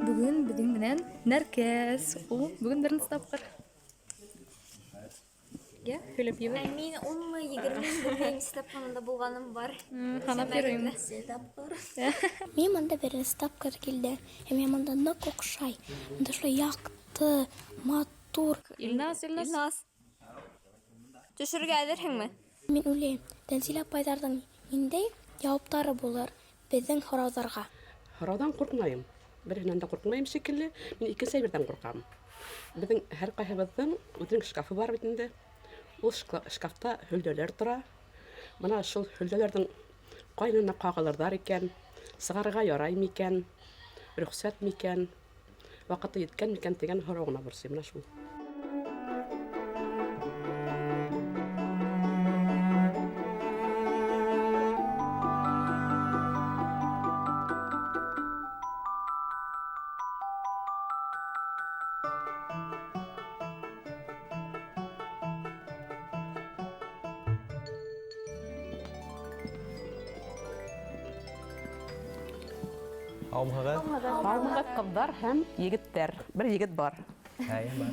Бөгөн беҙҙең менән Нәркәс. Ул бөгөн беренсе тапҡыр. Йә, һөйләп ебәр. Ә мин унмы, егерме, белмәйем, нисә тапҡыр монда булғаным бар. Һанап йөрөйм. Тапҡыр. Мин монда беренсе тапҡыр килдем. Һәм миңә монда ныҡ оҡшай. Монда шулай яҡты, матур. Илназ, Илназ. Илназ. Төшөргә әҙерһеңме? Мин уйлайым, Тәнзилә апайҙарҙың ниндәй яуаптары булыр беҙҙең һорауҙарға? Һорауҙан ҡурҡмайым. Береһенән дә ҡурҡмайым шикелле. Мин икенсе әйберҙән ҡурҡам. Беҙҙең һәр ҡайһыбыҙҙың үҙенең шкафы бар бит инде. Ул шкафта һөлдәләр тора. Бына шул һөлдәләрҙең ҡайһына ҡағылырҙар икән, сығарырға ярай микән, рөхсәт микән, ваҡыты еткән микән тигән һорау ғына борсой. Бына шул. Һаумыһығыҙ? Һаумыһығыҙ, ҡыҙҙар һәм егеттәр. Бер егет бар. Әйе, бар.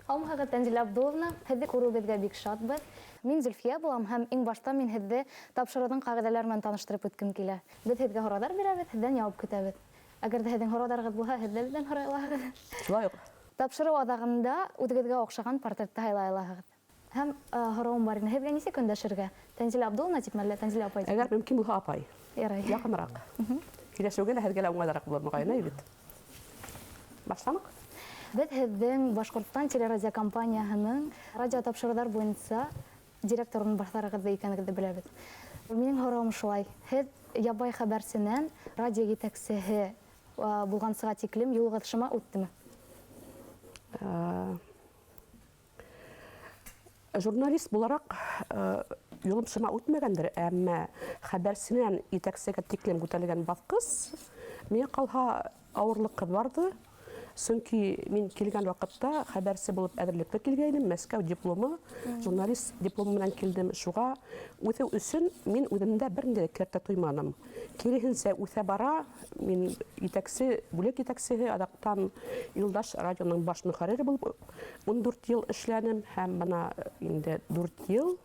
Һаумыһығыҙ, Тәнзилә Абдулловна. Һеҙҙе күреүебеҙгә бик шатбыҙ. Мин Зөлфиә булам һәм иң башта мин һеҙҙе тапшырыуҙың ҡағиҙәләре менән таныштырып үткем килә. Беҙ һеҙгә һорауҙар бирәбеҙ, һеҙҙән яуап көтәбеҙ. Әгәр ҙә һеҙҙең һорауҙарығыҙ булһа, һеҙ ҙә беҙҙән һорай алаһығыҙ. Шулай уҡ. Тапшырыу аҙағында үҙегеҙгә оҡшаған портретты һайлай алаһығыҙ. Һәм һорауым бар ине, һеҙгә нисек өндәшергә? Тәнзилә Абдулловна типме, әллә Тәнзилә апай типме? Әгәр мөмкин булһа, апай. Ярай. Яҡыныраҡ. Һөйләшеүгә лә һеҙгә лә уңайлыраҡ булыр, моғайын, әй бит. Башланыҡ. Беҙ һеҙҙең Башҡортостан телерадиокомпанияһының радио тапшырыуҙар буйынса директор урынбаҫарығыҙ икәнегеҙҙе беләбеҙ. Минең һорауым шулай: һеҙ ябай хәбәрсенән радио етәксеһе булғансыға тиклем юлығыҙ шыма үттеме? Журналист булараҡ, юлым шыма үтмәгәндер, әммә хәбәрсенән етәксегә тиклем күтәрелгән баҫҡыс миңә ҡалһа ауырлыҡһыҙ барҙы. Сөнки мин килгән ваҡытта хәбәрсе булып әҙерлекле килгәйнем, Мәскәү дипломы, журналист дипломы менән килдем. Шуға үҫеү өсөн мин үҙемдә бер ниндәй кәртә тойманым. Киреһенсә, үҫә бара, мин етәксе, бүлек етәксеһе, аҙаҡтан Юлдаш радионың баш мөхәррире булып 14 йыл эшләнем һәм бына инде 4 йыл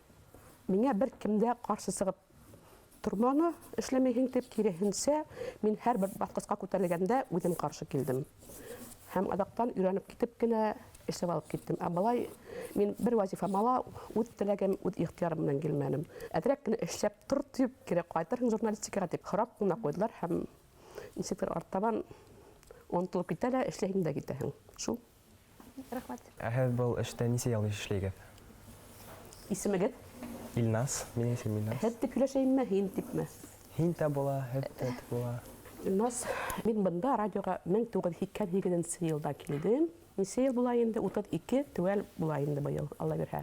миңә бер кем дә ҡаршы сығып торманы, эшләмәйһең тип. Киреһенсә, мин һәр бер баҫҡысҡа күтәрелгәндә үҙем ҡаршы килдем. Һәм аҙаҡтан өйрәнеп китеп кенә эшләп алып киттем. Ә былай мин бер вазифама ла үҙ теләгем, үҙ ихтыярым менән килмәнем. Әҙерәк кенә эшләп тор тип, кире ҡайтырһың журналистикаға тип һорап ҡына ҡуйҙылар һәм нисектер артабан онотолоп китә лә эшләйһең дә китәһең. Шул. Рәхмәт. Ә һеҙ был эштә нисә йыл эшләйһегеҙ? Исемегеҙ? Илназ, минең исемем Илназ. Һеҙ тип һөйләшәйемме, һин типме? Һин тә була, һеҙ тә тип була. Илназ, мин бында радиоға 1988 йылда килдем. Нисә йыл була инде? 32 теүәл була инде быйыл, Алла бирһә.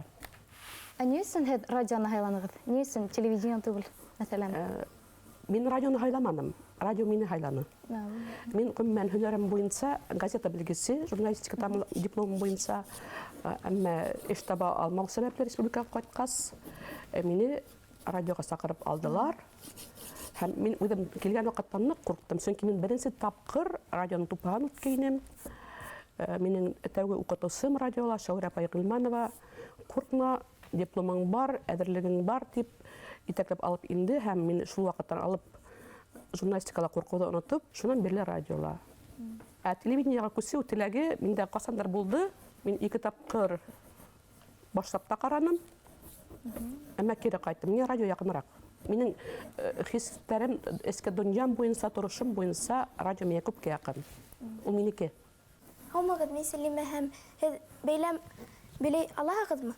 Ә ни өсөн һеҙ радионы һайланығыҙ? Ни өсөн телевидение түгел, мәҫәлән? Мин радионы һайламаным. Радио мине һайланы. Мин ғөмүмән һөнәрем буйынса газета белгесе, журналистика дипломым буйынса, әммә эш таба алмау сәбәпле республикаға ҡайтҡас, мине радиоға саҡырып алдылар. Һәм мин үҙем килгән ваҡыттан ныҡ ҡурҡтым, сөнки мин беренсе тапҡыр радионы тупһанан үткәйнем. Минең тәүге уҡытыусым радиола Шәүрә апай Ғилманова, ҡурҡма, дипломың бар, әҙерлегең бар тип итәкләп алып инде һәм мин шул ваҡыттан алып журналистикала ҡурҡыуҙы онотоп, шунан бирле радиола. Ә телевидениеға күсеү теләге миндә ҡасандыр булды. Мин 2 тапҡыр башлап та ҡараным, әммә кире ҡайттым. Миңә радио яҡыныраҡ. Минең хистәрем, эске донъям буйынса, торошом буйынса радио миңә күпкә яҡын. Ул минеке. Һаумыһығыҙ, мин Сәлимә, һәм һеҙ бәйләм бәйләй алаһығыҙмы?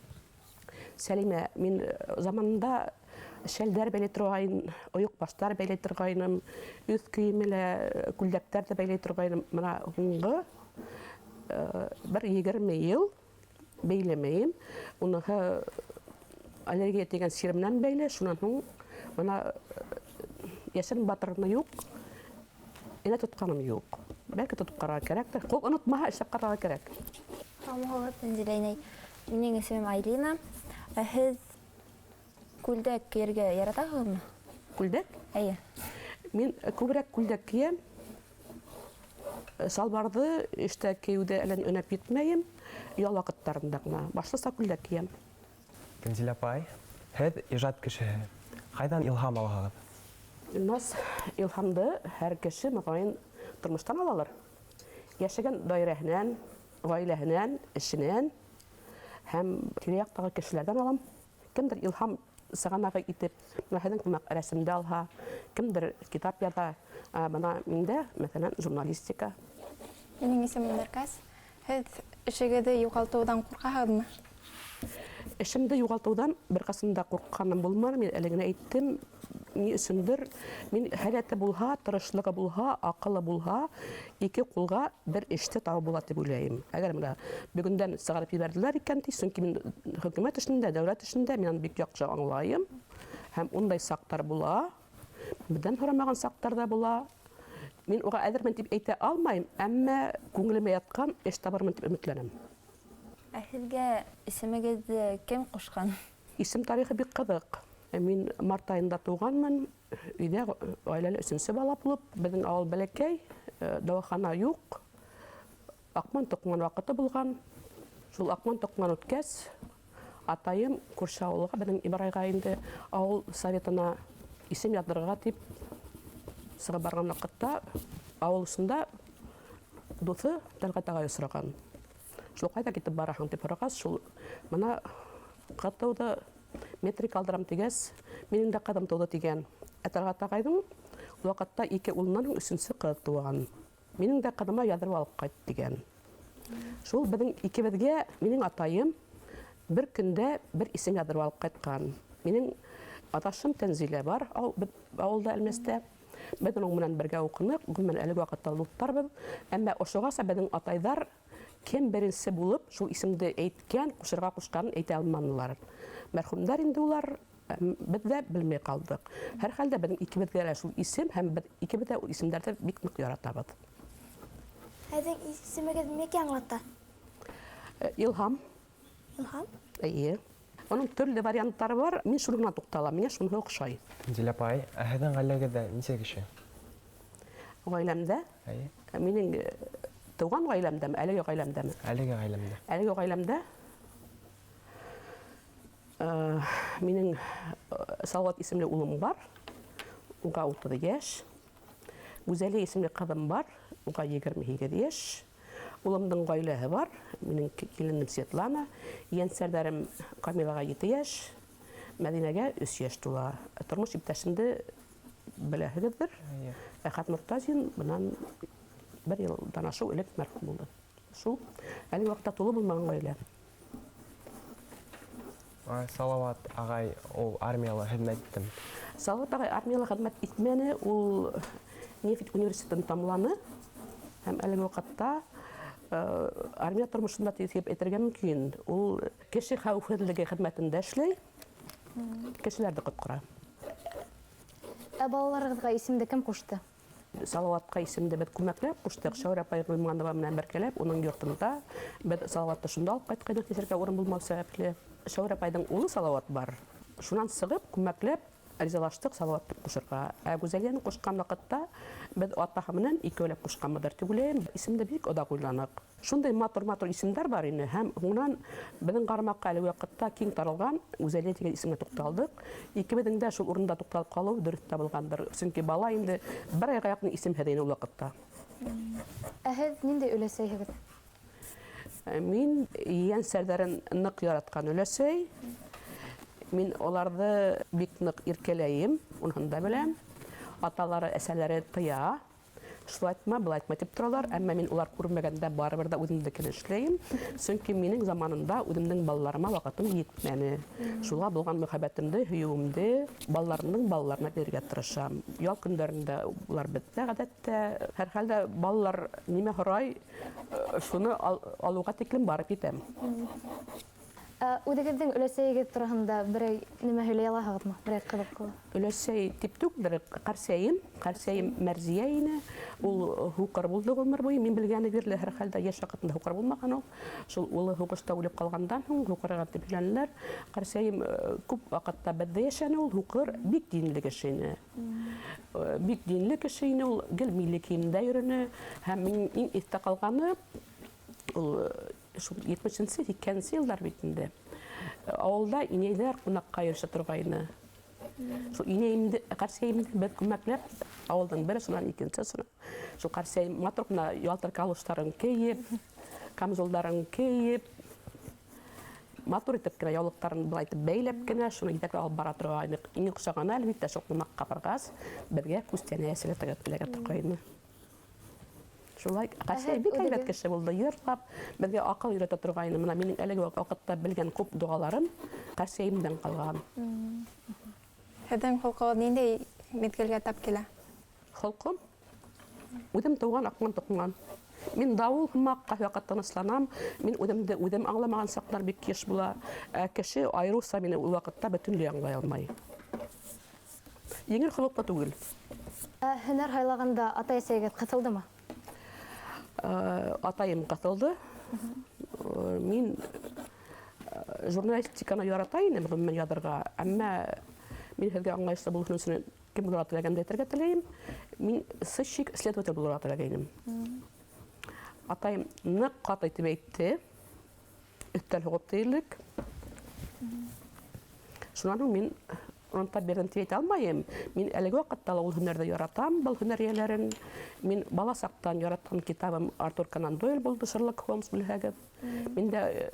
Сәлимә, мин заманында шәлдәр бәйләй торғайным, ойоҡбаштар бәйләй торғайным, өҫ кейеме лә, күлдәктәр ҙә бәйләй торғайным. Бына һуңғы бер 20 йыл бәйләмәйем. Уныһы аллергия тигән сир менән бәйле. Шунан һуң бына йәшен батырыны юҡ, инә тотҡаным юҡ. Бәлки тотоп ҡарарға кәрәктер. Ҡул онотмаһа, эшләп ҡарарға кәрәк. Һаумыһығыҙ, Тәнзилә инәй. Минең исемем Айлина. Ә һеҙ күлдәк кейергә яратаһығыҙмы? Күлдәк? Эйе. Мин күберәк күлдәк кейәм. Салбарҙы эштә кейеүҙә әллә ни өнәп етмәйем, ял ваҡыттарында ғына. Башлыса күлдәк кейәм. Тәнзилә апай, һеҙ ижад кешеһе. Ҡайҙан илһам алаһығыҙ? Илназ, илһамды һәр кеше, мөғайын, тормоштан алалыр. Йәшәгән даирәһенән, ғаиләһенән, эшенән һәм тирә-яҡтағы кешеләрҙән алам. Кемдер илһам сығанағы итеп, бына һеҙҙең күмәк рәсемде алһа, кемдер китап яҙа. Ә бына миндә, мәҫәлән, журналистика. Минең исемем Нәркәс. Һеҙ эшегеҙҙе юғалтыуҙан ҡурҡаһығыҙмы? Эшемде юғалтыуҙан бер ҡасан да ҡурҡҡаным булманы. Мин әле генә әйттем, ни өсөндөр мин һәләте булһа, тырышлығы булһа, аҡылы булһа, ике ҡулға бер эште табып була тип уйлайым. Әгәр бына бөгөндән сығарып ебәрҙеләр икән, ти, сөнки мин хөкүмәт эшендә, дәүләт эшендә мин аны бик яҡшы аңлайым. Һәм ундай саҡтар була, беҙҙән һорамаған саҡтар ҙа була. Мин уға әҙермен тип әйтә алмайым, әммә күңелемә ятҡан эш табырмын тип өмөтләнәм. Ә һеҙгә исемегеҙҙе кем ҡушҡан? Исем тарихы бик ҡыҙыҡ. Мин март айында тыуғанмын, өйҙә ғаиләле өсөнсө бала булып, беҙҙең ауыл бәләкәй, дауахана юҡ, аҡман тоҡман ваҡыты булған. Шул аҡман тоҡман үткәс, атайым күрше ауылға, беҙҙең Ибрайға инде ауыл советына исем яҙҙырырға тип сығып барған ваҡытта ауыл осонда дуҫы Тәлғәт ағай осраған. Шул ҡайҙа китеп бараһың тип һорағас, шул бына ҡыҙ тыуҙы, метрика алдырам тигәс, минең дә ҡыҙым тыуҙы тигән. Ә Тәлғәт ағайҙың ул ваҡытта ике улынан һуң өсөнсө ҡыҙ тыуған. Минең дә ҡыҙыма яҙырып алып ҡайт тигән. Шул беҙҙең икебеҙгә минең атайым бер көндә бер исем яҙырып алып ҡайтҡан. Минең аташым Тәнзилә бар ауылда Әлмәстә. Беҙ уның менән бергә уҡыныҡ, ғөмүмән әлеге ваҡытта дуҫтарбыҙ. Әммә ошоғаса беҙҙең атайҙар кем беренсе булып шул исемде әйткән, ҡушырға ҡушҡанын әйтә алманылар. Мәрхүмдәр инде улар, беҙ ҙә белмәй ҡалдыҡ. Һәр хәлдә беҙҙең икебеҙгә лә шул исем һәм беҙ икебеҙ ҙә ул исемдәрҙе бик ныҡ яратабыҙ. Һеҙҙең исемегеҙ нимәгә аңлата? Илһам. Илһам? Эйе. Уның төрлө варианттары бар. Мин шуны ғына туҡталам, миңә шуныһы оҡшай. Тәнзилә апай, ә һеҙҙең ғаиләгеҙҙә нисә кеше? Ғаиләмдә? Эйе. Минең тыуған ғаиләмдәме, әлеге ғаиләмдәме? Әлеге ғаиләмдә. Әлеге ғаиләмдә минең Салауат исемле улым бар, уға утыҙ йәш. Гүзәлиә исемле ҡыҙым бар, уға 28 йәш. Улымдың ғаиләһе бар, минең киленем Светлана, ейәнсәрҙәрем Камилаға 7 йәш, Мәҙинәгә 3 йәш тула. Тормош иптәшемде беләһегеҙҙер. Эйе. Әхәт Мортазин бынан бер йылдан ашыу элек мәрхүм булды. Шул әлеге ваҡытта тулы булмаған ғаилә. Салауат ағай ул армияла хеҙмәт иттеме? Салауат ағай армияла хеҙмәт итмәне, ул нефть университетын тамамланы һәм әлеге ваҡытта армия тормошонда тип әйтергә мөмкин. Ул кеше хәүефһеҙлеге хеҙмәтендә эшләй, кешеләрҙе ҡотҡара. Ә балаларығыҙға исемде кем ҡушты? Салауатҡа исемде беҙ күмәкләп ҡуштыҡ. Шәүрә апай Ғилманова менән бергәләп, уның йортонда беҙ Салауатты шунда алып ҡайтҡайныҡ, тиҙеркә урын булмау сәбәпле. Шәүрә апайҙың улы Салауат бар. Шунан сығып, күмәкләп ризалаштыҡ Салауатты ҡушырға. Ә Гүзәлиәне ҡушҡан ваҡытта беҙ атаһы менән икәүләп ҡушҡанбыҙҙыр тип уйлайым. Исемде бик оҙаҡ уйланыҡ. Шундай матур-матур исемдәр бар ине һәм һуңынан беҙҙең ҡарамаҡҡа әлеге ваҡытта киң таралған Гүзәлиә тигән исемгә туҡталдыҡ. Икебеҙҙең дә шул урында туҡталып ҡалыу дөрөҫ табылғандыр. Сөнки бала инде бер айға яҡын исемһеҙ ине ул ваҡытта. Ә һеҙ ниндәй өләсәйһегеҙ? Мин ейәнсәрҙәрен ныҡ яратҡан өләсәй. Мин уларҙы бик ныҡ иркәләйем, уныһын да беләм. Аталары, әсәләре тыя. Шулай айтма, былай айтма тип торалар, әммә мин улар күрмәгәндә барыбер ҙә үҙемдекен эшләйем. Сөнки минең заманында үҙемдең балаларыма ваҡытым етмәне. Шуға булған мөхәббәтемде, һөйөүемде балаларымдың балаларына бирергә тырышам. Ял көндәрендә улар беҙҙә ғәҙәттә. Һәр хәлдә балалар нимә һорай, шуны алыуға тиклем барып етәм. Ә Үҙегеҙҙең өләсәйегеҙ тураһында берәй нимә һөйләй алаһығыҙмы? Берәй ҡыҙыҡлы. Өләсәй тип түгелдер, ҡәрсәйем, ҡәрсәйем Мәрзиә ине. Ул һуҡыр булды ғүмер буйы. Мин белгәне бирле һәр хәлдә йәш ваҡытында һуҡыр булмаған ул. Шул улы һуғышта үлеп ҡалғандан һуң һуҡырға тип һөйләнеләр. Ҡәрсәйем күп ваҡытта беҙҙә йәшәне ул, һуҡыр, бик динле кеше ине. Бик динле кеше ине ул, гел милли кейемдә йөрөнө. Һәм минең иң иҫтә ҡалғаны ул шул етмешенсе, һикһәненсе йылдар бит инде. Ауылда инәйҙәр ҡунаҡҡа йөрөшә торғайны. Шул инәйемде, ҡәрсәйемде беҙ күмәкләп ауылдың бер осонан икенсе осона. Шул ҡәрсәйем матур ғына ялтыр калуштарын кейеп, камзолдарын кейеп, матур итеп кенә яулыҡтарын былай итеп бәйләп кенә, шуны етәкләп алып бара торғайны. Иң оҡшағаны, әлбиттә, шул ҡунаҡҡа барғас, беҙгә күстәнәс эләгә торғайны. Шулай, ҡәрсәй бик һәйбәт кеше булды, йырлап, беҙгә аҡыл өйрәтә торғайны. Бына минең әлеге ваҡытта белгән күп доғаларым ҡәрсәйемдән ҡалған. Һеҙҙең холҡоғоҙ ниндәй миҙгелгә тап килә? Холҡом? Үҙем тыуған, аҡман тоҡман. Мин дауыл һымаҡ ҡайһы ваҡыт тынысланам. Мин үҙемде үҙем аңламаған саҡтар бик йыш була. Ә кеше айырыуса мине ул ваҡытта бөтөнләй аңлай алмай. Еңел холоҡло түгел. Ә һөнәр һайлағанда атай-әсәйегеҙ ҡыҫылдымы? Атайым ҡыҫылды. Мин журналистиканы ярата инем, ғөмүмән яҙырға. Әммә мин һеҙгә аңлайышлы булһын өсөн кем булырға теләгәнде әйтергә теләйем. Мин сыщик, следователь булырға теләгәйнем. Атайым ныҡ ҡаты итеп әйтте. Өҫтәл һуғып тиерлек. Шунан һуң мин онота бирҙем тип әйтә алмайым. Мин әлеге ваҡытта ла ул һөнәрҙе яратам, был һөнәр эйәләрен. Мин бала саҡтан яратҡан китабым Артур Конан Дойль булды, Шерлок Холмс, белһәгеҙ. Мин дә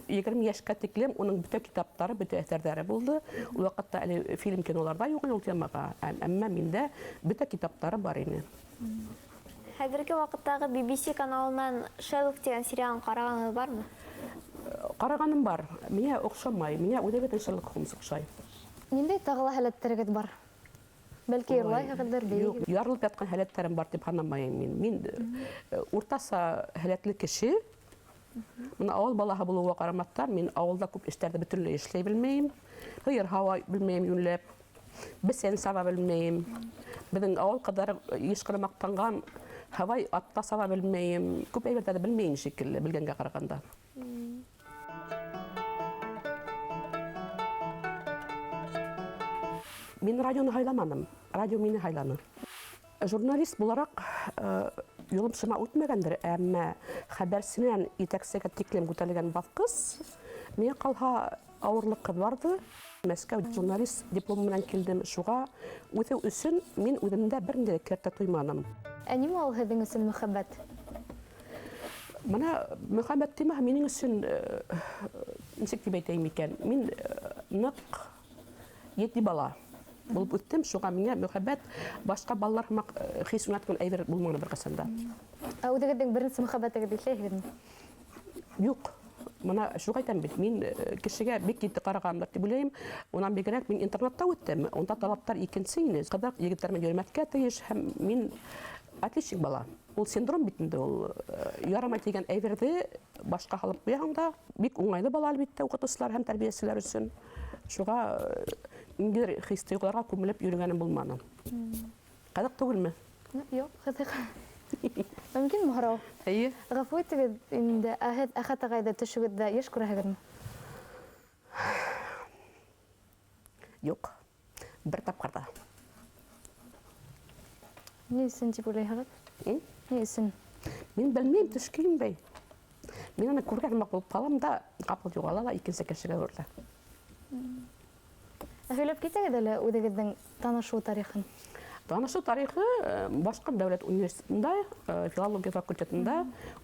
20 йәшкә тиклем уның бөтә китаптары, бөтә әҫәрҙәре булды. Ул ваҡытта әле фильм киноларҙа юҡ ине ул темаға. Әммә миндә бөтә китаптары бар ине. Хәҙерге ваҡыттағы BBC каналынан Шерлок тигән сериалын ҡарағанығыҙ бармы? Ҡарағаным бар. Миңә оҡшамай. Миңә үҙебеҙҙең Шерлок Холмс оҡшай. Ниндәй тағы ла һәләттәрегеҙ бар? Бәлки Ой, йырлайһығыҙҙыр, юҡ, бейегеҙ? ярылып ятҡан һәләттәрем бар тип һанамайым мин. Мин уртаса һәләтле кеше. Бына ауыл балаһы булыуға ҡарамаҫтан, мин ауылда күп эштәрҙе бөтөнләй эшләй белмәйем. Һыйыр һауа белмәйем йүнләп, бесән саба белмәйем. Беҙҙең ауыл ҡыҙҙары йыш ҡына маҡтанған һавай атта саба белмәйем. Күп әйберҙәрҙе белмәйем шикелле, белгәнгә ҡарағанда. Мин радионы һайламаным, радио мине һайланы. Журналист булараҡ юлым шыма үтмәгәндер, әммә хәбәрсенән етәксегә тиклем күтәрелгән баҫҡыс миңә ҡалһа ауырлыҡ барҙы. Мәскәү журналист дипломы менән килдем. Шуға үҫеү өсөн мин үҙемдә бер ниндәй кәртә тойманым. Ә нимә ул һеҙҙең өсөн мөхәббәт? Бына мөхәббәт темаһы минең өсөн нисек тип әйтәйем икән? Мин ныҡ етди бала булып үҫтем, шуға миңә мөхәббәт башҡа балалар һымаҡ хис уйнатҡан әйбер булманы бер ҡасан да. Ә үҙегеҙҙең беренсе мөхәббәтегеҙҙе иҫләйһегеҙме? Юҡ. Бына шуға әйтәм бит, мин кешегә бик етди ҡарағанмын тип уйлайым. Унан бигерәк мин интернатта үттем. Унда талаптар икенсе ине. Ҡыҙҙар егеттәр менән йөрөмәҫкә тейеш һәм мин отличник бала. Ул синдром бит инде ул ярамай тигән әйберҙе башҡа һалып ҡуяһың да, бик уңайлы бала әлбиттә уҡытыусылар һәм тәрбиәселәр өсөн. Шуға ниндәйҙер хис-тойғоларға күмелеп йөрөгәнем булманы. Ҡыҙыҡ түгелме? Юҡ, ҡыҙыҡ. Мөмкинме һорау? Эйе. Ғәфү итегеҙ инде, ә һеҙ Әхәт ағайҙы төшөгөҙҙә йыш күрәһегеҙме? Юҡ, бер тапҡыр ҙа. Ни өсөн тип уйлайһығыҙ? Ни өсөн? Мин белмәйем, төш кейем бәй. Мин уны күргән һымаҡ булып ҡалам да, ҡапыл юғала ла икенсе кешегә әүерелә. Ә һөйләп китәгеҙ әле үҙегеҙҙең танышыу тарихын. Танышыу тарихы Башҡорт дәүләт университетында, филология факультетында,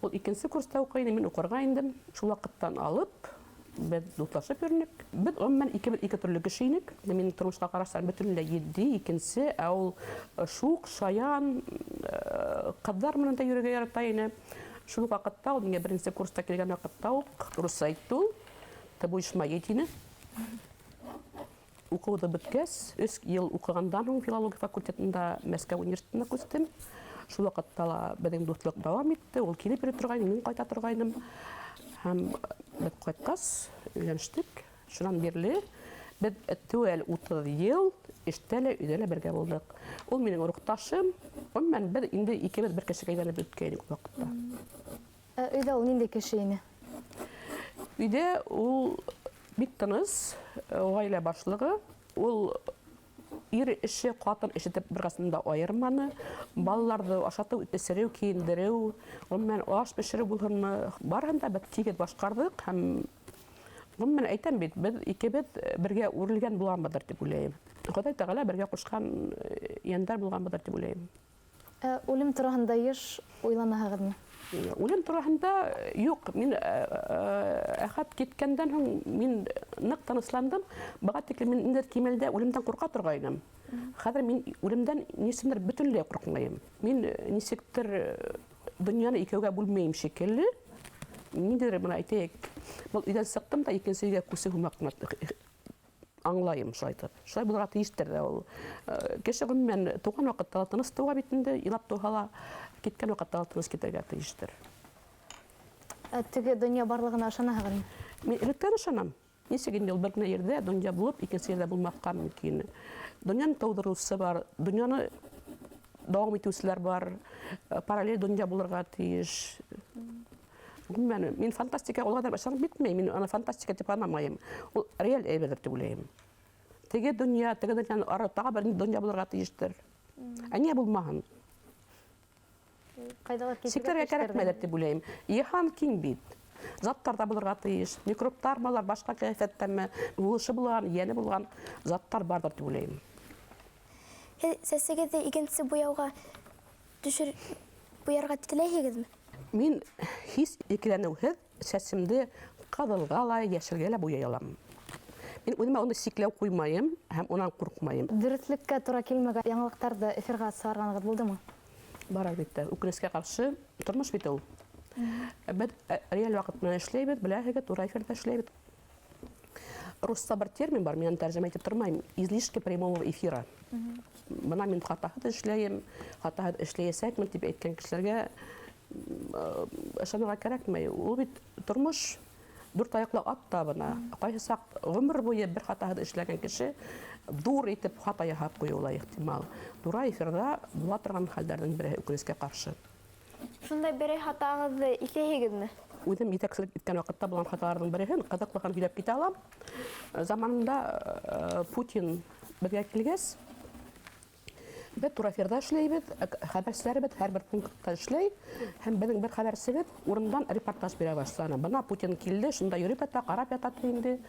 ул икенсе курста уҡый ине, мин уҡырға индем. Шул ваҡыттан алып беҙ дуҫлашып йөрөнөк. Беҙ ғөмүмән икебеҙ ике төрлө кеше инек. Минең тормошҡа ҡараштарым бөтөнләй етди, икенсе, ә ул шуҡ, шаян, ҡыҙҙар менән дә йөрөргә ярата ине. Шул ваҡытта ул миңә беренсе курста килгән ваҡытта уҡ русса әйтте ул. Ты будешь моей, тине. Уҡыуҙы бөткәс, өс йыл уҡығандан һуң филология факультетында Мәскәү университетына күстем. Шул ваҡытта ла беҙҙең дуҫлыҡ дауам итте. Ул килеп йөрөй торғайны, мин ҡайта торғайным. Һәм беҙ ҡайтҡас өйләнештек. Шунан бирле беҙ теүәл 30 йыл эштә лә, өйҙә лә бергә булдыҡ. Ул минең рухташым. Ғөмүмән, беҙ инде икебеҙ бер кешегә әйләнеп бөткәйнек ул ваҡытта. Өйҙә ул ниндәй кеше ине? Өйҙә ул бик тыныс, ғаилә башлығы. Ул ир эше, ҡатын эше тип бер ҡасан да айырманы. Балаларҙы ашатыу, эсереү, кейендереү, ғөмүмән, аш бешереү булһынмы, барыһын да беҙ тигеҙ башҡарҙыҡ һәм ғөмүмән әйтәм бит, беҙ икебеҙ бергә үрелгән булғанбыҙҙыр тип уйлайым. Хоҙай Тәғәлә бергә ҡушҡан йәндәр булғанбыҙҙыр тип уйлайым. Үлем тураһында йыш уйланаһығыҙмы? Үлем тураһында юҡ. Мин Әхәт киткәндән һуң мин ныҡ тынысландым. Быға тиклем мин ниндәйҙер кимәлдә үлемдән ҡурҡа торғайным. Хәҙер мин үлемдән нисектер бөтөнләй ҡурҡмайым. Мин нисектер донъяны икәүгә бүлмәйем шикелле. Ниндәйҙер бына әйтәйек, был өйҙән сыҡтым да икенсе өйгә күсеү һымаҡ аңлайым шулай итеп. Шулай булырға тейештер ҙә ул. Кеше ғөмүмән тыуған ваҡытта ла тыныс тыуа бит инде, илап тыуһа ла, киткән ваҡытта ла тыныс китергә тейештер. Теге донъя барлығына ышанаһығыҙмы? Мин электән ышанам. Нисек инде ул бер генә ерҙә донъя булып, икенсе ерҙә булмаҫҡа мөмкин. Донъяны тыуҙырыусы бар, донъяны дауам итеүселәр бар, параллель донъя булырға тейеш. Ғөмүмән, мин фантастика ул ҡәҙәр ышанып бөтмәйем, мин аны фантастика тип һанамайым. Ул реаль әйберҙер тип уйлайым. Теге донъя, теге донъяның ары тағы бер донъя булырға тейештер. Ә ниңә булмаһын? Ҡайҙалыр китергә Сикләргә тейештер кәрәкмәйҙер тип уйлайым. Йыһан киң бит. Заттар ҙа булырға тейеш. Микробтар малар, башҡа ҡиәфәттәме, һулышы булған, йәне булған заттар барҙыр тип уйлайым. Һеҙ сәсегеҙҙе икенсе буяуға төшөр, буярға теләйһегеҙме? Мин һис икеләнеүһеҙ сәсемде ҡыҙылға ла, йәшелгә лә буяй алам. Мин үҙемә уны сикләү ҡуймайым һәм унан ҡурҡмайым. Дөрөҫлөккә тура килмәгән яңылыҡтарҙы эфирға сығарғанығыҙ булдымы? Бар, әлбиттә. Үкенескә ҡаршы, тормош бит ул. Беҙ реаль ваҡыт менән эшләйбеҙ, беләһегеҙ, тура эфирҙа эшләйбеҙ. Русса бер термин бар, мин тәржемә итеп тормайым. Излишки прямого эфира. Бына мин хатаһыҙ эшләйем, хатаһыҙ эшләйәсәкмен тип әйткән кешеләргә ышанырға кәрәкмәй. Ул бит тормош дүрт аяҡлы ат та бына. Ҡайһы саҡ ғүмер буйы бер хатаһыҙ эшләгән кеше ҙур итеп хата яһап ҡуйыуы ла ихтимал. Тура эфирҙа була торған хәлдәрҙең береһе үкенескә ҡаршы. Шундай берәй хатағыҙҙы иҫләйһегеҙме? Үҙем етәкселек иткән ваҡытта булған хаталарҙың береһен ҡыҙыҡлыҡын һөйләп китә алам. Заманында Путин беҙгә килгәс, беҙ тура эфирҙа эшләйбеҙ, хәбәрселәребеҙ һәр бер пунктта эшләй, һәм беҙҙең бер хәбәрсебеҙ урындан репортаж бирә башланы. Бына Путин килде, шунда йөрөп ята, ҡарап ята ти инде.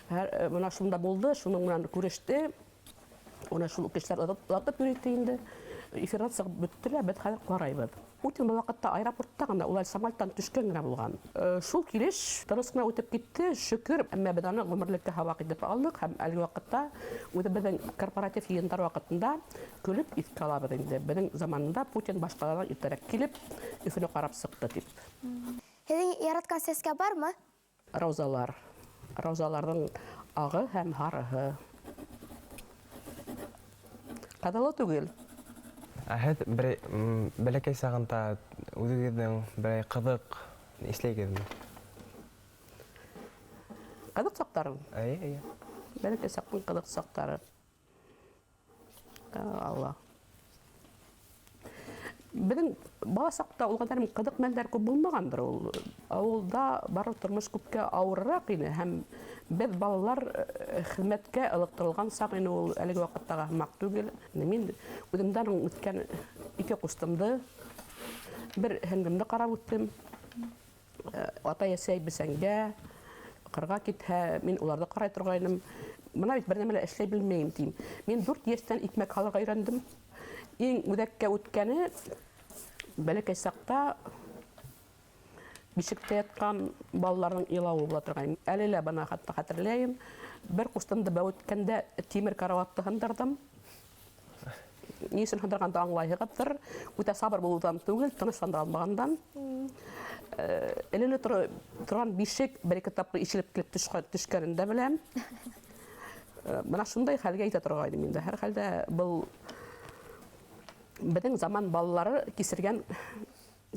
Һәр бына шунда булды, шуның менән күреште. Уны шул кешеләр оҙатып йөрөй ти инде. Эфирҙан сығып бөттө лә, беҙ хәҙер ҡарайбыҙ. Путин был ваҡытта аэропортта ғына, ул әле самолеттан төшкән генә булған. Шул килеш тыныс ҡына үтеп китте, шөкөр, әммә беҙ аны ғүмерлеккә һабаҡ итеп алдыҡ һәм әлеге ваҡытта үҙебеҙҙең корпоратив йыйындар ваҡытында көлөп иҫкә алабыҙ инде. Беҙҙең заманында Путин башҡаларҙан иртәрәк килеп, Өфөнө ҡарап сыҡты тип. Һеҙҙең яратҡан сәскә бармы? Раузалар. Раузаларҙың ағы һәм һарыһы. Ҡыҙылы түгел. Ә һеҙ бәләкәй сағында үҙегеҙҙең берәй ҡыҙыҡ иҫләйһегеҙме? Ҡыҙыҡ саҡтарым? Эйе, эйе. Бәләкәй саҡтың ҡыҙыҡ саҡтары. Алла. Беҙҙең бала саҡта ул ҡәҙәр ҡыҙыҡ мәлдәр күп булмағандыр ул. Ауылда бары тормош күпкә ауырыраҡ ине һәм беҙ балалар хеҙмәткә ылыҡтырылған саҡ ине ул, әлеге ваҡыттағы һымаҡ түгел. Мин үҙемдән үткән ике ҡустымды, бер һеңлемде ҡарап үттем. Атай-әсәй бесәнгә, ҡырға китһә, мин уларҙы ҡарай торғайным. Бына бит бер нәмә лә эшләй белмәйем тим. Мин 4 йәштән икмәк һалырға өйрәндем. Иң үҙәккә үткәне бәләкәй саҡта бишектә ятҡан балаларҙың илауы була торған. Әле лә бына хатта хәтерләйем. Бер ҡустымды бәүеткәндә тимер караватты һындырҙым. Ни өсөн һындырғанды аңлайһығыҙҙыр. Үтә сабыр булыуҙан түгел, тынысландыра алмағандан. Элене торған бишек бер ике тапҡыр ишелеп килеп төшкәнен дә беләм. Бына шундай хәлгә әйтә торғайным инде. Һәр хәлдә был беҙҙең заман балалары кисергән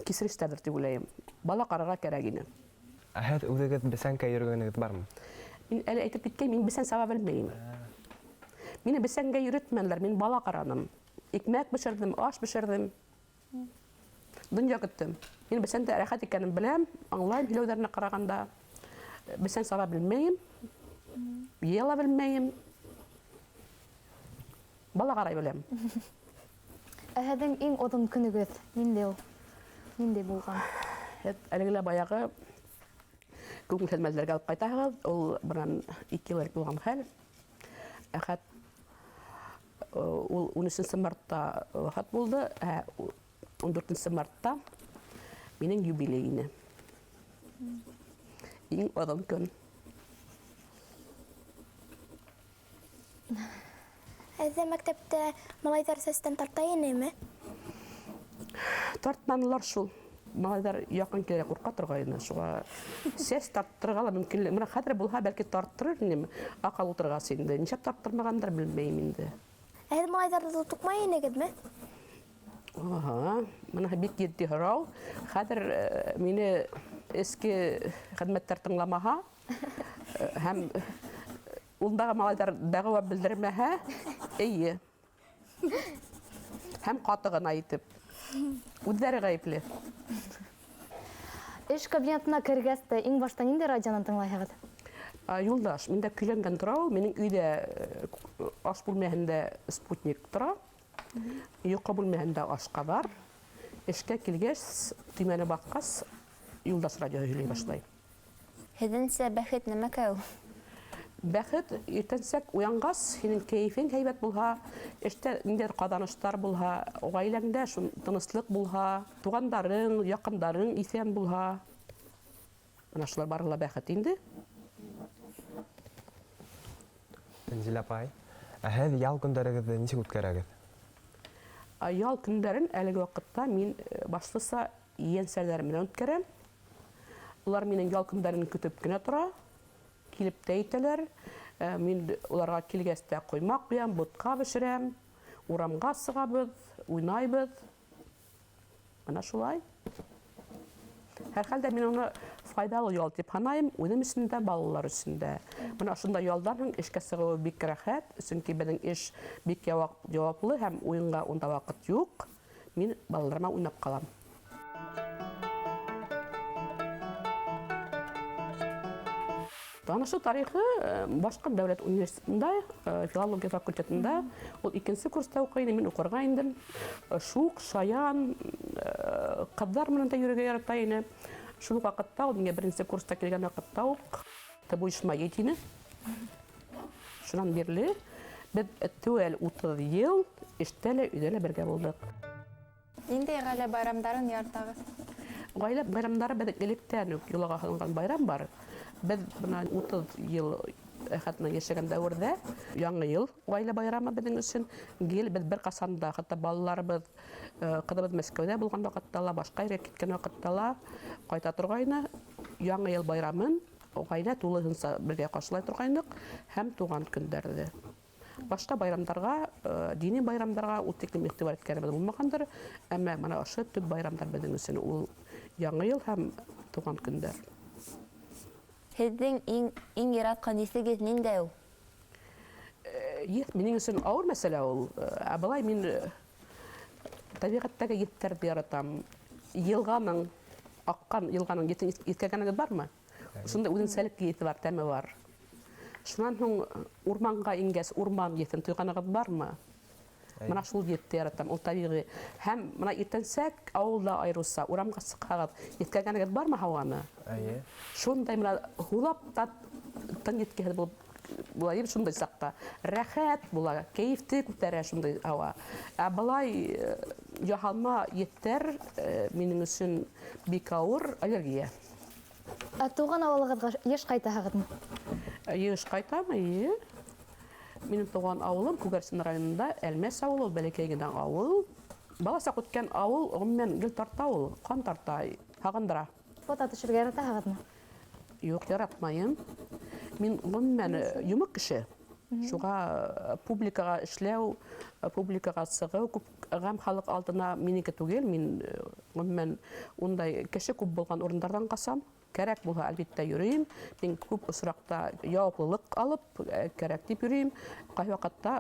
кисерештәрҙер тип уйлайым. Бала ҡарарға кәрәк ине. Ә һеҙ үҙегеҙ бесәнкә йөрөгәнегеҙ бармы? Мин әле әйтеп киткән, мин бесән саба белмәйем. Мине бесәнгә йөрөтмәнеләр, мин бала ҡараным. Икмәк бешерҙем, аш бешерҙем. Донъя көттөм. Мин бесәндә рәхәт икәнен беләм, аңлайым һөйләүҙәренә ҡарағанда. Бесән саба белмәйем, йыя ла белмәйем. Бала ҡарай беләм. Ә һеҙҙең иң оҙон көнөгөҙ ниндәй ул? Ниндәй булған? Һеҙ әлеге лә баяғы күңелһеҙ мәлдәргә алып ҡайтаһығыҙ. Ул бынан 2 йыл элек булған хәл. Әхәт ул 13 мартта вафат булды, ә 14 мартта минең юбилей ине. Иң оҙон көн. Һеҙҙе мәктәптә малайҙар сәстән тарта инеме? Тартманылар шул. Малайҙар яҡын килергә ҡурҡа торғайны, шуға сәс тарттырырға ла мөмкинлек. Бына хәҙер булһа, бәлки тарттырыр инем, аҡыл ултырғас инде. Нишләп тарттырмағандар белмәйем инде. Ә һеҙ малайҙарҙы туҡмай инегеҙме? Аһа, бына бик етди һорау. Хәҙер мине эске хеҙмәттәр тыңламаһа, һәм ундағы малайҙар дәғүә белдермәһә, эйе. Һәм ҡаты ғына итеп. Үҙҙәре ғәйепле. Эш кабинетына кергәс тә иң башта ниндәй радионы тыңлайһығыҙ? Юлдаш, миндә көйләнгән тора ул. Минең өйҙә аш бүлмәһендә спутник тора. Йоҡо бүлмәһендә ашҡаҙар. Эшкә килгәс, төймәне баҫҡас, Юлдаш радиоһы һөйләй башлай. Һеҙҙеңсә бәхет нәмәкәй ул? Бәхет иртәнсәк уянғас, һинең кәйефең һәйбәт булһа, эштә ниндәйҙер ҡаҙаныштар булһа, ғаиләңдә шул тыныслыҡ булһа, туғандарың, яҡындарың иҫән булһа, бына шулар барыһы ла бәхет инде. Тәнзилә апай, ә һеҙ ял көндәрегеҙҙе нисек үткәрәгеҙ? Ял көндәрен әлеге ваҡытта мин башлыса ейәнсәрҙәрем менән үткәрәм. Улар минең ял көндәрен көтөп кенә тора, килеп тә әйтәләр. Мин уларға килгәс тә ҡоймаҡ ҡуям, бутҡа бешерәм, урамға сығабыҙ, уйнайбыҙ. Бына шулай. Һәр хәлдә мин уны файҙалы ял тип һанайым, үҙем өсөн дә, балалар өсөн дә. Бына ошондай ялдан һуң эшкә сығыуы бик рәхәт, сөнки беҙҙең эш бик яуаплы һәм уйынға унда ваҡыт юҡ. Мин балаларыма уйнап ҡалам. Танышыу тарихы Башҡорт дәүләт университетында, филология факультетында. Ул икенсе курста уҡый ине, мин уҡырға индем. Шуҡ, шаян, ҡыҙҙар менән дә йөрөргә ярата ине. Шул уҡ ваҡытта, ул миңә беренсе курста килгән ваҡытта уҡ ты будешь моей тине. Шунан бирле беҙ теүәл 30 йыл эштә лә, өйҙә лә бергә булдыҡ. Ниндәй ғаилә байрамдарын яратағыҙ? Ғаилә байрамдары беҙ электән үк йолаға һалынған байрам бар. Беҙ бына 30 йыл Әхәт менән йәшәгән дәүерҙә Яңы йыл ғаилә байрамы беҙҙең өсөн гел беҙ бер ҡасан да, хатта балаларыбыҙ, ҡыҙыбыҙ Мәскәүҙә булған ваҡытта ла, башҡа ергә киткән ваҡытта ла ҡайта торғайны. Яңы йыл байрамын ғаилә тулыһынса бергә ҡаршылай торғайныҡ һәм тыуған көндәрҙе. Башҡа байрамдарға, дини байрамдарға ул тиклем иғтибар иткәнебеҙ булмағандыр, әммә бына ошо төп байрамдар беҙҙең өсөн ул Яңы йыл һәм тыуған көндәр. Һеҙҙең иң яратҡан еҫегеҙ ниндәй ул? Еҫ минең өсөн ауыр мәсьәлә ул. Ә былай мин тәбиғәттәге еҫтәрҙе яратам. Йылғаның, аҡҡан йылғаның еҫен еҫкәгәнегеҙ бармы? Шунда үҙенсәлекле еҫе бар, тәме бар. Шунан һуң урманға ингәс, урман еҫен тойғанығыҙ бармы? Әйе. Бына шул еҫте яратам, ул тәбиғи. Һәм бына иртәнсәк ауылда айырыуса урамға сыҡһағыҙ, еҫкәгәнегеҙ бармы һауаны? Әйе. Шундай бына һулап та тын еткеһеҙ булып була, ем шундай саҡта рәхәт була, кәйефте күтәрә шундай һауа. Ә былай яһалма еҫтәр минең өсөн бик ауыр аллергия. Ә тыуған ауылығыҙға йыш ҡайтаһығыҙмы? Йыш ҡайтам, эйе. Минең тыуған ауылым Күгәрсен районында Әлмәс ауылы, ул бәләкәй генә ауыл. Бала саҡ үткән ауыл, ғөмүмән, гел тарта ул, ҡан тарта, һағындыра. Фото төшөргә яратаһығыҙмы? Юҡ, яратмайым. Мин ғөмүмән йомоҡ кеше. Шуға публикаға эшләү, публикаға сығыу күп ғәм халыҡ алдына минеке түгел. Мин ғөмүмән ундай кеше күп булған урындарҙан ҡасам. Кәрәк булһа, әлбиттә, йөрөйөм. Мин күп осраҡта яуаплылыҡ алып, кәрәк тип йөрөйөм. Ҡайһы ваҡытта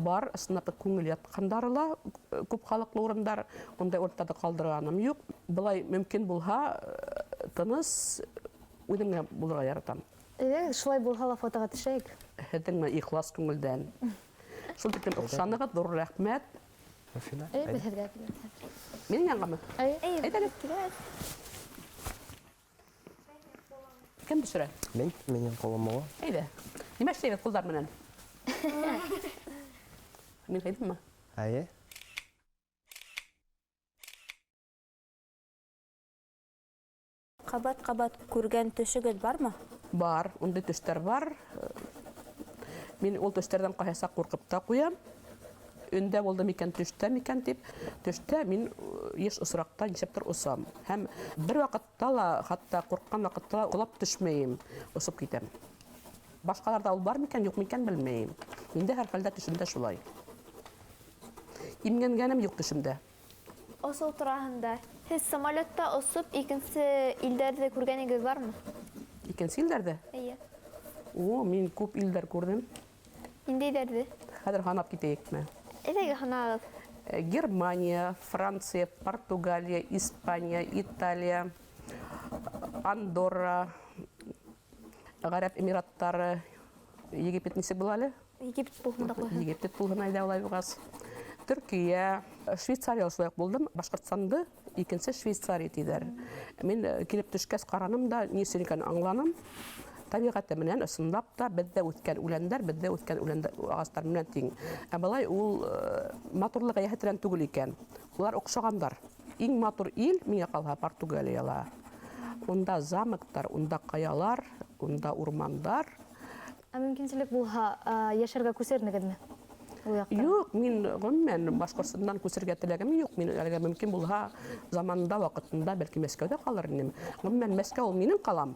бар ысынлап та күңел ятҡандары ла күп халыҡлы урындар, ундай урындарҙы ҡалдырғаным юҡ. Былай мөмкин булһа, тыныс үҙем генә булырға яратам. Әйҙәгеҙ, шулай булһа ла фотоға төшәйек. Һеҙҙең менән ихлас күңелдән. Шул тиклем оҡшанығыҙ, ҙур рәхмәт. Руфина, Әйе, беҙ һеҙгә киләбеҙ хәҙер. Минең янғамы? Әйе. Әйҙә әле. Кем төшөрә? Мин, минең ҡулым була. Әйҙә. Нимә эшләйбеҙ ҡулдар менән? Мин ҡыйҙыммы? Әйе. Ҡабат-ҡабат күргән төшөгөҙ бармы? Бар, ундай төштәр бар. Мин ул төштәрҙән ҡайһы саҡ ҡурҡып та ҡуям. Өндә булды микән, төштә микән тип. Төштә мин йыш осраҡта нисәптер осам. Һәм бер ваҡытта ла, хатта ҡурҡҡан ваҡытта ла ҡолап төшмәйем, осоп китәм. Башҡаларҙа ул бар микән, юҡ микән белмәйем. Миндә һәр хәлдә төшөмдә шулай. Имгәнгәнем юҡ төшөмдә. Осоу тураһында. Һеҙ самолетта осоп икенсе илдәрҙе күргәнегеҙ бармы? Икенсе илдәрҙе? Эйе. О, мин күп илдәр күрҙем. Ниндәйҙәрҙе? Хәҙер һанап китәйекме? Әйҙәгеҙ, һанағыҙ. Германия, Франция, Португалия, Испания, Италия, Андорра, Ғәрәп Эмираттары, Египет нисек була әле? Египет булһын да ҡуйһын. Египет булһын әйҙә улай булғас. Төркиә, Швейцария шулай уҡ булдым. Башҡортостанды икенсе Швейцария тиҙәр. Мин килеп төшкәс ҡараным да, ни өсөн икәнен аңланым. Тәбиғәте менән ысынлап та беҙҙә үҫкән үләндәр, беҙҙә үҫкән үләндәр ағастар менән тиң. Ә былай ул матурлығы йәһәтенән түгел икән. Улар оҡшағандар. Иң матур ил миңә ҡалһа Португалияла. Унда замоктар, унда ҡаялар, унда урмандар. Ә мөмкинселек булһа, йәшәргә күсернегеҙме? Ул яҡта? Юҡ, мин ғөмүмән Башҡортостандан күсергә теләгем юҡ. Мин әлегә мөмкин булһа, заманында, ваҡытында бәлки Мәскәүҙә ҡалыр инем. Ғөмүмән Мәскәү ул минең ҡалам.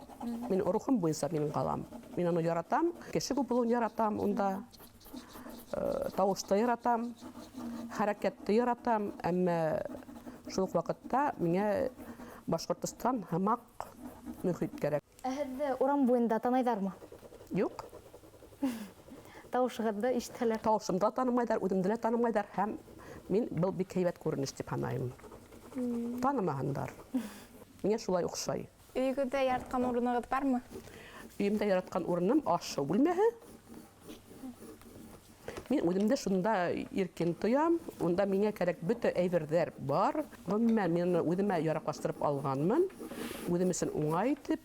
Мин рухым буйынса минең ҡалам. Мин уны яратам, кеше күп булыуын яратам унда. Тауышты яратам, хәрәкәтте яратам, әммә шул уҡ ваҡытта миңә Башҡортостан һымаҡ мөхит кәрәк. Ә һеҙҙе урам буйында таныйҙармы? Юҡ. Тауышығыҙҙы ишетәләр. Тауышымды ла танымайҙар, үҙемде лә танымайҙар һәм мин был бик һәйбәт күренеш тип һанайым. Танымаһындар. Миңә шулай оҡшай. Өйөгөҙҙә яратҡан урынығыҙ бармы? Өйөмдә яратҡан урыным аш-һыу бүлмәһе. Мин үҙемде шунда иркен тоям. Унда миңә кәрәк бөтә әйберҙәр бар. Ғөмүмән, мин уны үҙемә яраҡлаштырып алғанмын. Үҙем өсөн уңай итеп,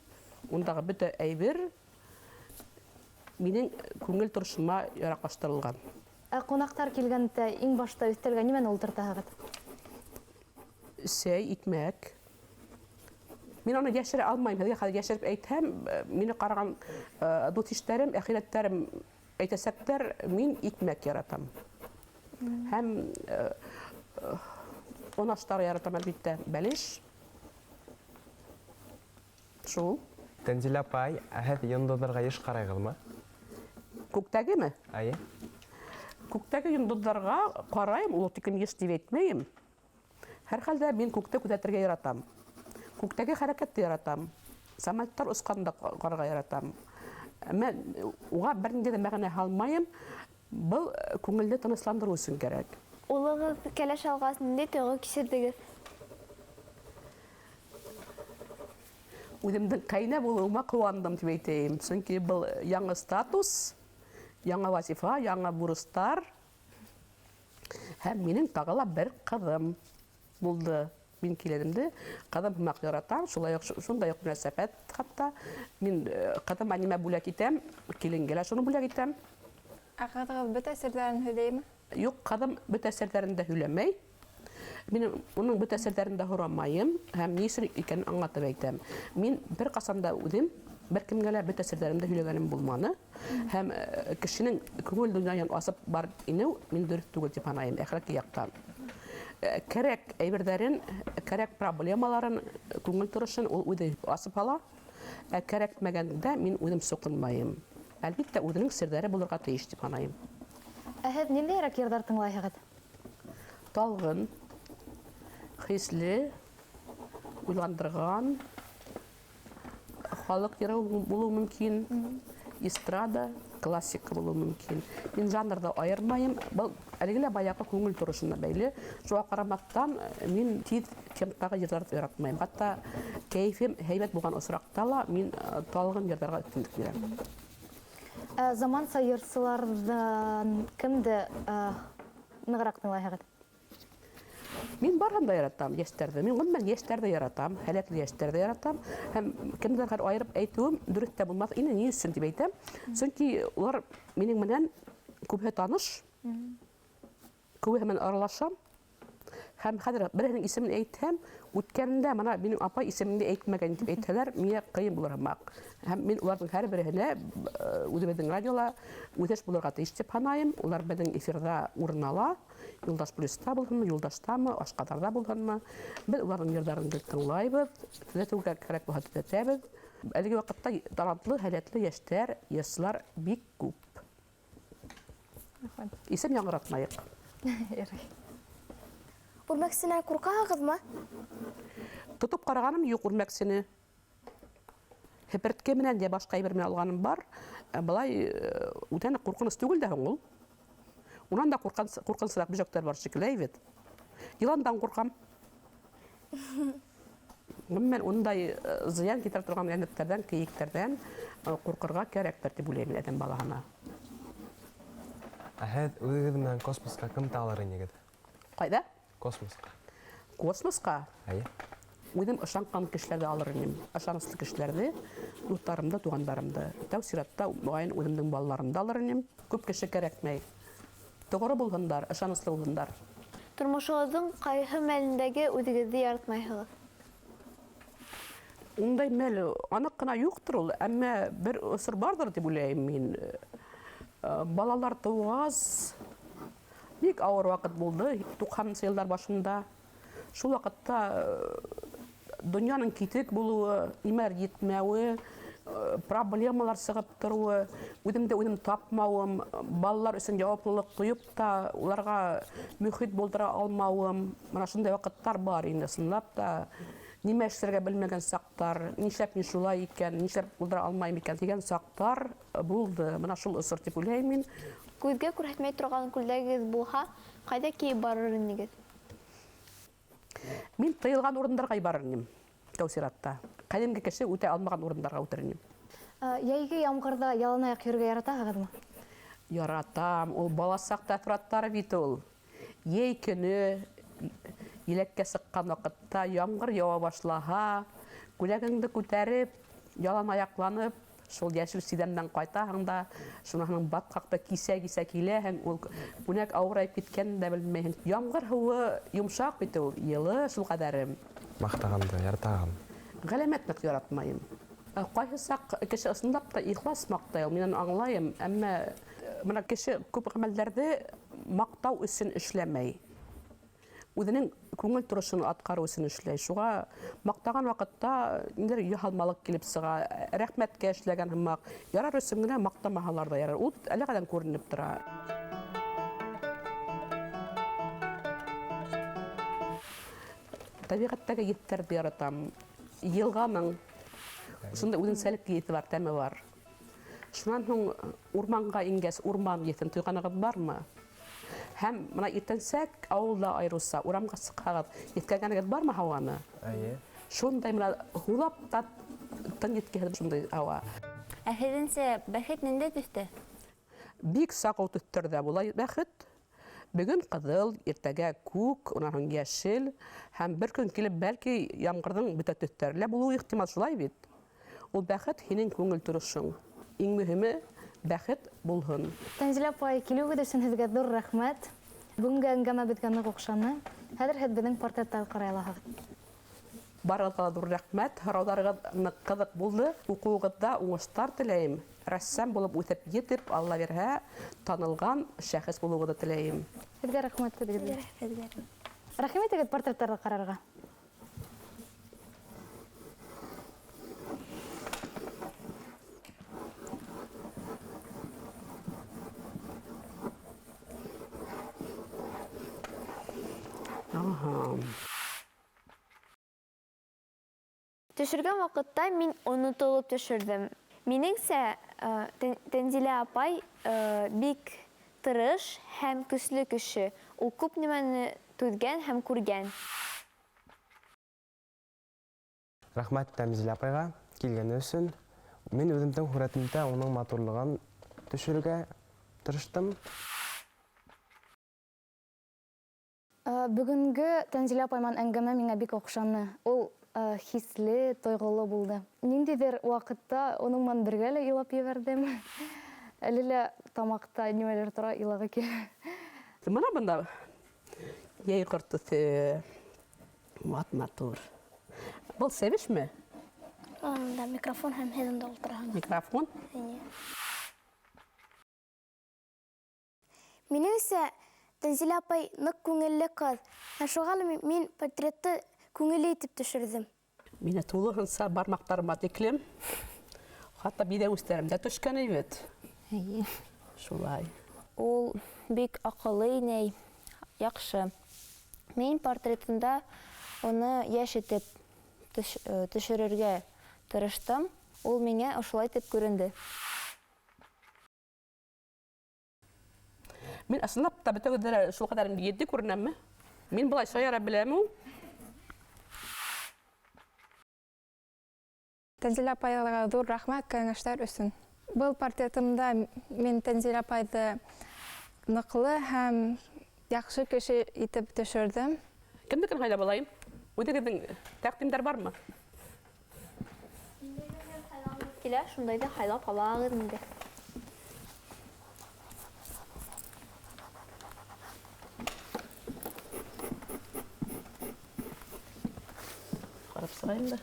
ундағы бөтә әйбер минең күңел торошома яраҡлаштырылған. Ә ҡунаҡтар килгәндә иң башта өҫтәлгә нимәне ултыртаһығыҙ? Сәй, икмәк. Мин уны йәшерә алмайым. Һеҙгә хәҙер йәшереп әйтһәм, мине ҡараған дуҫ-иштәрем, әхирәттәрем әйтәсәктәр, мин икмәк яратам. Һәм он аштары яратам, әлбиттә, бәлеш. Шул. Тәнзилә апай, ә һеҙ йондоҙҙарға йыш ҡарайғыҙмы? Күктәгеме? Эйе. Күктәге йондоҙҙарға ҡарайым, ул тиклем йыш тип әйтмәйем. Һәр хәлдә мин күкте күҙәтергә яратам. Күктәге хәрәкәтте яратам. Самолеттар осҡанды ҡарарға яратам. Әммә уға бер ниндәй ҙә мәғәнә һалмайым. Был күңелде тынысландырыу өсөн кәрәк. Улығыҙ кәләш алғас ниндәй тойғо кисерҙегеҙ? Үҙемдең ҡәйнә булыуыма ҡыуандым тип әйтәйем. Сөнки был яңы статус, яңы вазифа, яңы бурыстар. Һәм минең тағы ла бер ҡыҙым булды. Мин киленемде ҡыҙым һымаҡ яратам, шулай уҡ шундай уҡ мөнәсәбәт хатта. Мин ҡыҙыма нимә бүләк итәм, киленгә лә шуны бүләк итәм. Ә ҡыҙығыҙ бөтә серҙәрен һөйләйме? Юҡ, ҡыҙым бөтә серҙәрен дә һөйләмәй. Мин уның бөтә серҙәрен дә һорамайым һәм ни өсөн икәнен аңлатып әйтәм. Мин бер ҡасан да үҙем бер кемгә лә бөтә серҙәремде һөйләгәнем булманы. Һәм кешенең күңел донъяһын асып барып инеү мин дөрөҫ түгел тип һанайым әхлаҡи яҡтан. Кәрәк әйберҙәрен, кәрәк проблемаларын, күңел торошон ул үҙе асып ала. Ә кәрәкмәгәндә мин үҙем соҡонмайым. Әлбиттә, үҙенең серҙәре булырға тейеш тип һанайым. Ә һеҙ ниндәйерәк йырҙар тыңлайһығыҙ? Талғын, хисле, уйландырған, Халыҡ йыры булыуы мөмкин, эстрада, классика булыуы мөмкин. Мин жанрҙы айырмайым. Был әлеге лә баяғы күңел торошона бәйле. Шуға ҡарамаҫтан, мин тиҙ темптағы йырҙарҙы яратмайым. Хатта кәйефем һәйбәт булған осраҡта ла мин талғын йырҙарға өҫтөнлөк бирәм. Заманса йырсыларҙан кемде нығыраҡ тыңлайһығыҙ? Мин барыһын да яратам, йәштәрҙе. Мин ғөмүмән йәштәрҙе яратам, һәләтле йәштәрҙе яратам. Һәм кемдер хәҙер айырып әйтеүем дөрөҫ тә булмаҫ ине. Ни өсөн тип әйтәм? Сөнки улар минең менән күбеһе таныш, күбеһе менән аралашам. Һәм хәҙер береһенең исемен әйтһәм, үткәндә мына минең апай исемемде әйтмәгән тип әйтһәләр, миңә ҡыйын булыр һымаҡ. Һәм мин уларҙың һәр береһенә үҙебеҙҙең радиола үҙәш булырға тейеш тип һанайым. Улар беҙҙең эфирҙа урын ала. Юлдаш плюста булһынмы, Юлдаштамы, Ашҡаҙарҙа булһынмы. Беҙ уларҙың йырҙарын гел тыңлайбыҙ, төҙәтеүгә кәрәк булһа төҙәтәбеҙ. Әлеге ваҡытта талантлы, һәләтле йәштәр, йырсылар бик күп. Рәхмәт. Исем яңғыратмайыҡ. Ярай. Үрмәксенән ҡурҡаһығыҙмы? Тотоп ҡарағаным юҡ үрмәксене. Һепертке менән йә башҡа әйбер менән алғаным бар. Былай үтә ныҡ ҡурҡыныс түгел дә һуң ул. Унан да ҡурҡынысыраҡ бөжәктәр бар шикелле, әй бит. Йыландан ҡурҡам. Ғөмүмән, ундай зыян килтерә торған йәнлектәрҙән, кейектәрҙән ҡурҡырға кәрәктер тип уйлайым мин әҙәм балаһына. Ә һеҙ үҙегеҙ менән космосҡа кемде алыр инегеҙ? Ҡайҙа? Космосҡа. Космосҡа? Эйе. Үҙем ышанған кешеләрҙе алыр инем. Ышаныслы кешеләрҙе, дуҫтарымды, туғандарымды. Тәү сиратта моғайын үҙемдең балаларымды алыр инем. Күп кеше кәрәкмәй. Тоғро булһындар, ышаныслы булһындар. Тормошоғоҙҙоң ҡайһы мәлендәге үҙегеҙҙе яратмайһығыҙ? Ундай мәл аныҡ ҡына юҡтыр ул, әммә бер осор барҙыр тип уйлайым мин. Балалар тыуғас бик ауыр ваҡыт булды, туҡһанынсы йылдар башында. Шул ваҡытта донъяның китек булыуы, нимәлер етмәүе, проблемалар сығып тороуы, үҙемде үҙем тапмауым, балалар өсөн яуаплылыҡ тойоп та уларға мөхит булдыра алмауым. Мына шундай ваҡыттар бар инде, ысынлап та нимә эшләргә белмәгән саҡтар, нишләп мин шулай икән, нишләп булдыра алмайым икән тигән саҡтар булды. Мына шул осор тип уйлайым мин. Күҙгә күрһәтмәй торған күлдәгегеҙ булһа, ҡайҙа кейеп барыр инегеҙ? Мин тыйылған урындарға барыр инем, тәү сиратта. Ҡәҙимге кеше үтә алмаған урындарға үтер инем. Йәйге ямғырҙа ялан аяҡ йөрөргә яратаһығыҙмы? Яратам. Ул бала саҡ тәьҫораттары бит ул. Йәй көнө еләккә сыҡҡан ваҡытта ямғыр яуа башлаһа, күләгеңде күтәреп, ялан аяҡланып, шул йәшел сиҙәмдән ҡайтаһың да, шунаһының батҡаҡта кисә-кисә киләһең, ул күнәк ауырайып киткәнен дә белмәйһең. Ямғыр һыуы йомшаҡ бит ул, йылы шул ҡәҙәрем. Маҡтағанды яратаһың? Ғәләмәт ныҡ яратмайым. Ҡайһы саҡ кеше ысынлап та ихлас маҡтай, мин уны аңлайым, әммә бына кеше күп ғәмәлдәрҙе маҡтау өсөн эшләмәй. Үҙенең күңел торошон атҡарыу өсөн эшләй. Шуға маҡтаған ваҡытта ниндәйҙер яһалмалыҡ килеп сыға, рәхмәткә эшләгән һымаҡ. Ярар өсөн генә маҡтамаһалар ҙа ярар. Ул бит әллә ҡайҙан күренеп тора. Тәбиғәттәге еҫтәрҙе яратам. Йылғаның шундай үҙенсәлекле еҫе бар, тәме бар. Шунан һуң урманға ингәс, урман еҫен тойғанығыҙ бармы? Һәм мына иртәнсәк ауылда айырыуса урамға сыҡһағыҙ, еҫкәгәнегеҙ бармы һауаны? Эйе. Шундай мына һулап та тын еткереп шундай һауа. Ә һеҙҙеңсә бәхет ниндәй төҫтә? Бик сағыу төҫтәрҙә була бәхет. Бөгөн ҡыҙыл, иртәгә күк, унан һуң йәшел. Һәм бер көн килеп бәлки ямғырҙың бөтә төҫтәре лә булыуы ихтимал, шулай бит. Ул бәхет һинең күңел торошоң. Иң мөһиме бәхет булһын. Тәнзилә апай, килеүегеҙ өсөн һеҙгә ҙур рәхмәт. Бөгөнгө әңгәмә беҙгә ныҡ оҡшаны. Хәҙер һеҙ беҙҙең портреттарҙы ҡарай алаһығыҙ. Барығыҙға ла ҙур рәхмәт. Һорауҙарығыҙ ныҡ ҡыҙыҡ булды. Уҡыуығыҙҙа уңыштар теләйем. Рәссам булып үҫеп етеп, Алла бирһә, танылған шәхес булыуығыҙҙы теләйем. Һеҙгә рәхмәт, һеҙгә. Рәхмәт. Рәхим итегеҙ портреттарҙы ҡарарға. Ага. Төшөргән ваҡытта мин онотолоп төшөрҙөм. Минеңсә, Тәнзилә апай бик тырыш һәм көслө кеше. Ул күп нәмәне түҙгән һәм күргән. Рәхмәт Тәнзилә апайға килгәне өсөн. Мин үҙемдең һүрәтемдә уның матурлығын төшөрөргә тырыштым. Бөгөнгө Тәнзилә апай менән әңгәмә миңә бик оҡшаны. Ул хисле, тойғоло булды. Ниндәйҙер ваҡытта уның менән бергә лә илап ебәрҙем. Әле лә тамаҡта нимәлер тора, илағы килә. Бына бында йәй ҡорто мат-матур. Был сәбешме? Анда микрофон һәм һеҙ унда ултыраһығыҙ. Микрофон? Эйе. Минеңсә, Тәнзилә апай ныҡ күңелле ҡыҙ. Һәм шуға ла мин портретты күңелле итеп төшөрҙөм. Мине тулыһынса бармаҡтарыма тиклем, хатта биҙәүестәрем дә төшкән бит. Эйе. Шулай. Ул бик аҡыллы инәй, яҡшы. Мин портретында уны йәш итеп төшөрөргә тырыштым. Ул миңә ошолай итеп күренде. Мин ысынлап та бөтәгеҙҙе лә шул ҡәҙәр етди күренәмме? Мин былай шаяра беләме ул? Тәнзилә апайға ҙур рәхмәт кәңәштәр өсөн. Был портретымда мин Тәнзилә апайҙы ныҡлы һәм яҡшы кеше итеп төшөрҙөм. Кемдекен һайлап алайым? Үҙегеҙҙең тәҡдимдәр бармы? Килә, шундай ҙа һайлап алағыҙ инде. Ҡарап сығайым да.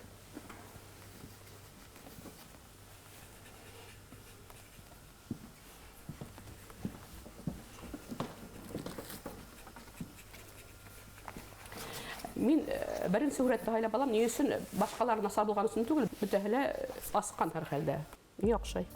Мин беренсе һүрәтте һайлап алам, ни өсөн башҡалар насар булған өсөн түгел, бөтәһе лә асҡан һәр хәлдә. Миңә оҡшай.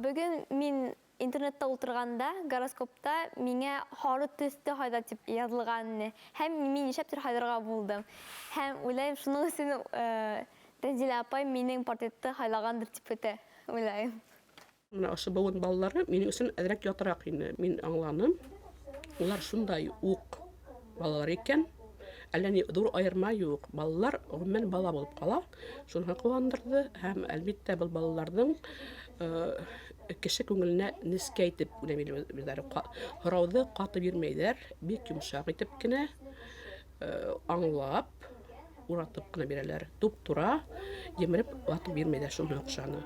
Бөгөн мин интернетта ултырғанда, гороскопта миңә һары төҫтө һайҙа тип яҙылған ине. Һәм мин нишләптер һайларға булдым. Һәм уйлайым, шуның өсөн Тәнзилә апай минең портретты һайлағандыр тип көтә, уйлайым. Бына ошо быуын балалары минең өсөн әҙерәк ятыраҡ ине. Мин аңланым. Улар шундай уҡ балалар икән. Әллә ни ҙур айырма юҡ. Балалар ғөмүмән бала булып ҡала. Шуныһы ҡыуандырҙы. Һәм әлбиттә был балаларҙың кеше күңеленә нескә итеп үләмәйҙәр. Һорауҙы ҡаты бирмәйҙәр, бик йомшаҡ итеп кенә аңлап, уратып ҡына бирәләр. Туп-тура емереп ватып бирмәйҙәр, шуныһы оҡшаны.